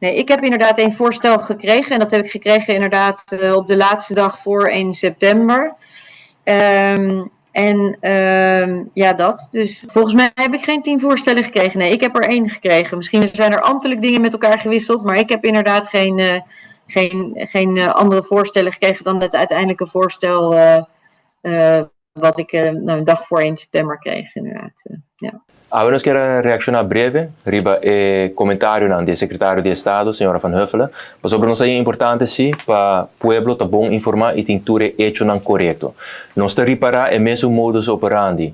Nee, ik heb inderdaad een voorstel gekregen. En dat heb ik gekregen inderdaad op de laatste dag voor 1 september. En ja, dat. Dus volgens mij heb ik geen 10 voorstellen gekregen. Nee, ik heb er één gekregen. Misschien zijn er ambtelijk dingen met elkaar gewisseld. Maar ik heb inderdaad geen andere voorstellen gekregen dan het uiteindelijke voorstel wat ik, nou, een dag voor 1 september kreeg, inderdaad. Ja. Awe nos kier reacciona breve riba e comentario di secretario di Estado, señora Van Huffelen. Pasobra nos ta importante si pa pueblo ta bon informa y tin tur hechonan corecto. Nos ta ripara e mesun modus operandi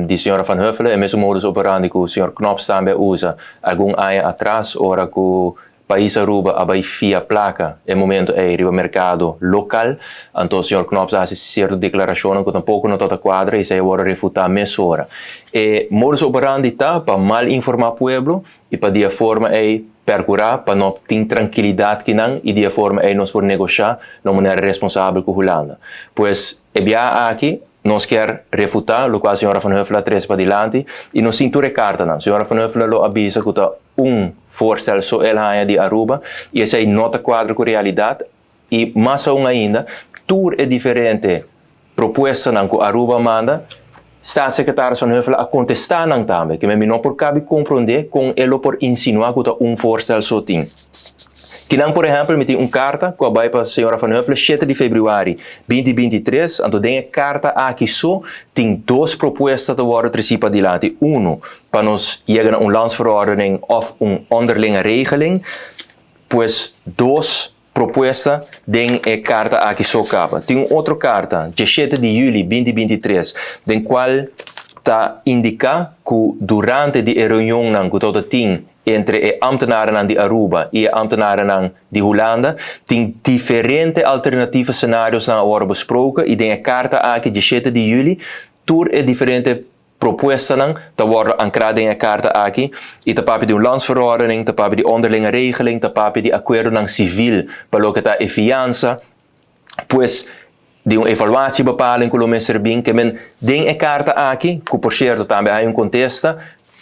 di señora Van Huffelen, e mesun modus operandi cu señor Knops tambe a usa algun aña atras, ora cu pais Aruba a bay fia placa e momento ey riba mercado local, anto señor Knops a haci cierto declaracion cu tampoco no ta cuadra y esey a refuta mesora. E modus operandi ta pa mal informa pueblo y pa di e forma ey percura pa no tin trankilidad akinan y di e forma ey nos por negocia di manera responsabel cu Hulanda. Pues e biaha aki nos kier refuta loke señora Van Huffelen a trece padilanti y nos tin tur cartanan. Señora Van Huffelen a bisa cu ta un voorstel so el a haya di Aruba y esey no ta cuadra cu realidad y mas aun ainda, tur e diferente propuestanan cu Aruba a manda, staatssecretaris Van Huffelen a contesta nan tambe, cu mi no por caba di compronde con e por insinua cu un voorstel so tin. Akinan, por ehempel, mi tin un carta cu a bay pa señora Van Huffelen 7 di februari 2023, anto den e carta aki so tin dos propuesta ta wordo treci padilanti. Uno, pa nos yega na un landsverordening of un onderlinge regeling, pues dos propuesta den e carta aki so caba. Tin un otro carta, 17 di juli 2023, den cual ta indica cu durante e reunion cu tabatin entre e ambtenaren di Aruba y e ambtenaren di Hulanda, tin diferente alternatieve scenarionan a worden besproken y den e carta aki 17 di juli, tur e diferente propuestanan ta worden ancra den e carta aki y ta papia di un landsverordening, ta papia di onderlinge regeling, ta papia di acuerdonan civil pa loke ta e fianza, pues di un evaluatiebepaling cu lo mester bin, kiermen den e carta aki, cu por cierto tambe tin un contesta,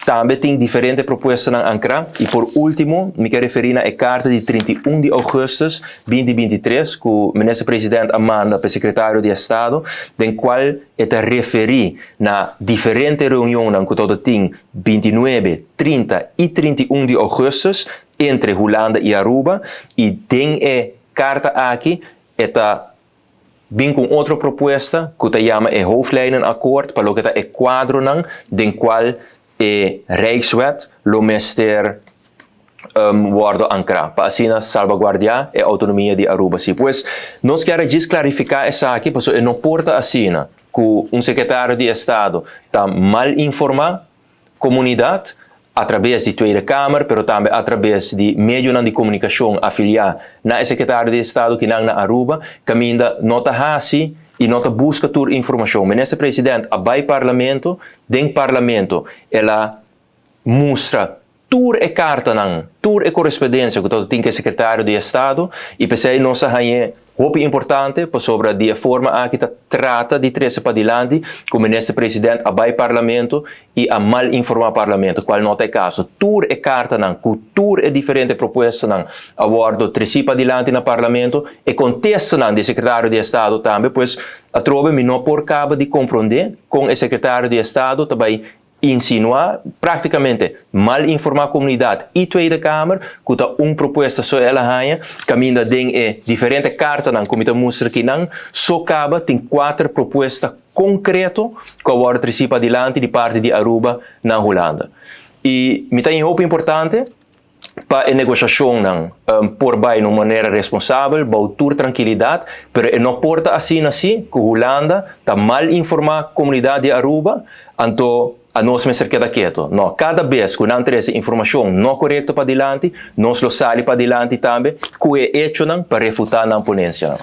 tambe tin diferente propuestanan ancra. Y por ultimo, mi kier referi na e carta di 31 di augustus 2023, cu minister-president a manda pa secretario di Estado, den cual e ta referi na diferente reunion cu tabatin 29, 30 y 31 di augustus entre Hulanda y Aruba, y den e carta aki e ta bin cu otro propuesta cu ta yama e hoofdlijnenakkoord pa loke ta e cuadronan den cual e Rijkswet lo mester wordo ancra pa asina salvaguardia e autonomia di Aruba. Si, pues nos kier djis clarifica esaki, pasobra no por ta asina cu un secretario di Estado ta mal informa comunidad atraves di Tweede Kamer, pero tambe atraves di medio di comunicacion afilia na secretario di Estado akinan na Aruba, caminda no ta hasi y no ta busca tur informacion. Minister president a bay parlamento, den parlamento, el a mustra tur e cartanan, tur e correspondencia cu tabatin cu secretario di Estado y p'esey nos a haya hopi importante pasobra di forma aki ta trata di trece padilanti cu minister president a bay parlamento y a mal informa parlamento, cual no ta e caso. Tur e cartanan, cu tur e diferente propuestanan a wordo treci padilanti na parlamento y contestanan di secretario di Estado tambe, pues atrobe mi no por caba di compronde con e secretario di Estado tambe insinua practicamente mal informa comunidad y Tweede Kamer cu ta un propuesta so el a haya, caminda den e diferente cartanan cu mi ta mustra akinan so caba tin cuater propuesta concreto cu a wordo treci padilanti di parti di Aruba na Hulanda. Y mi ta hopi importante pa e negociacionnan por bay di un manera responsabel, pa tur trankilidad, pero no por ta asina asina, cu Hulanda ta mal informa comunidad di Aruba, anto anos mester keda keto. No, cada bes cu nan trece informacion no corecto padilanti, nos lo sali padilanti tambe, cu e hechonan pa refuta nan ponencia.